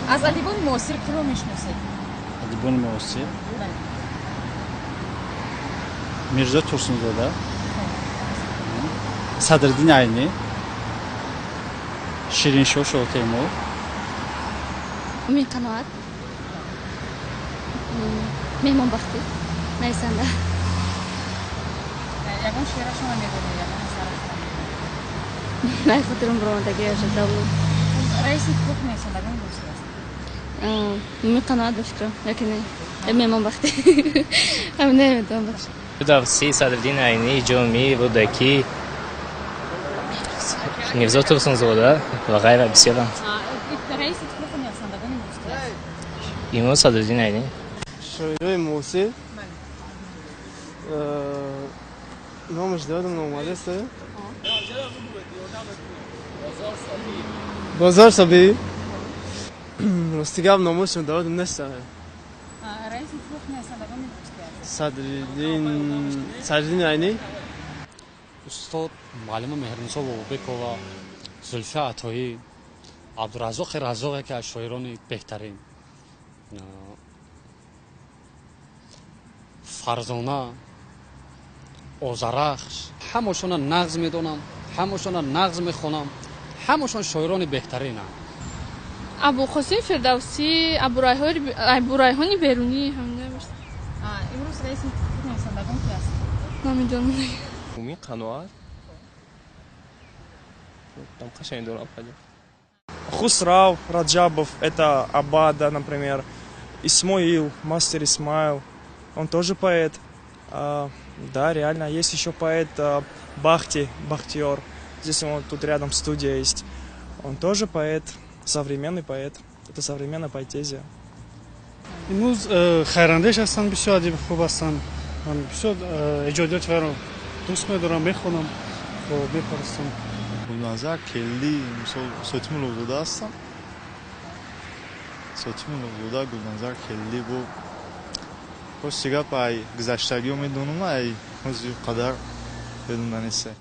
Аз адибони муосир киро мешиносед? Адибони муосир? Мирзо Турсунзода, Садриддин Айнӣ, Шириншоҳ Шоҳтемур. Умин Қаноат, Меҳмонбахтӣ, нависанда. Ягон шеърашонро медонед, ягон асарашонро медонед? Най, хотирам баромадагиаша давно. Раиси иттифоқи нависандагони русия аст. Умин Қаноат ба фикрам, яки не, Меҳмонбахтӣ, ҳам намедонам, бахш. Фирдавсӣ, Садриддин Айнӣ, Ҷомӣ, Рӯдакӣ, Мирзо Турсунзода ва ғайра бисёранд. Раиси иттифоқи нависандагони русия аст. Имрӯз Садриддин Айнӣ. Шоирои муосир номаш додам, номадаст. Бозор Собирӣ. Рости гап, номашон додам нест. Раиси иттифоқи нависандагони русия аст. Садриддин Айнӣ. Устод муаллима Меҳрнисо Бобобекова, Зулфия Атоӣ, Абдуразоқи Разоқ, яке аз шоирони беҳтарин, Фарзона, Озарахш. Ҳамашонро нағз медонам, ҳамашонро нағз мехонам, ҳамашон шоирони беҳтаринанд. Абуқосим Фирдавсӣ, Абурайҳони Берунӣ. Имрӯз раиси иттифоқи нависандагон ки аст? Намедонам. Умин Қаноат там қашанг дорам хаҷа. Хусрав Раджабов, это Абада, например. Исмоил, мастер Исмаил, он тоже поэт. Да, реально, есть еще поэт Бахти, Бахтиер. Здесь он тут рядом студия есть. Он тоже поэт, современный поэт. Это современная поэтезия. Имрӯз хайрандеш ҳастанд, бисёр адиби хуб ҳастанд. Ман бисёр эҷодиёти вайро дӯст медорам, мехонам, мепарастам. Гулназар Келлӣ, мисол, Сотими Луғзода ҳастам. Сотими Луғзода, Гулназар Келлӣ. Бо рости гап, ай гузаштагиҳо медонам, ай ҳозир қадар медонда нестем.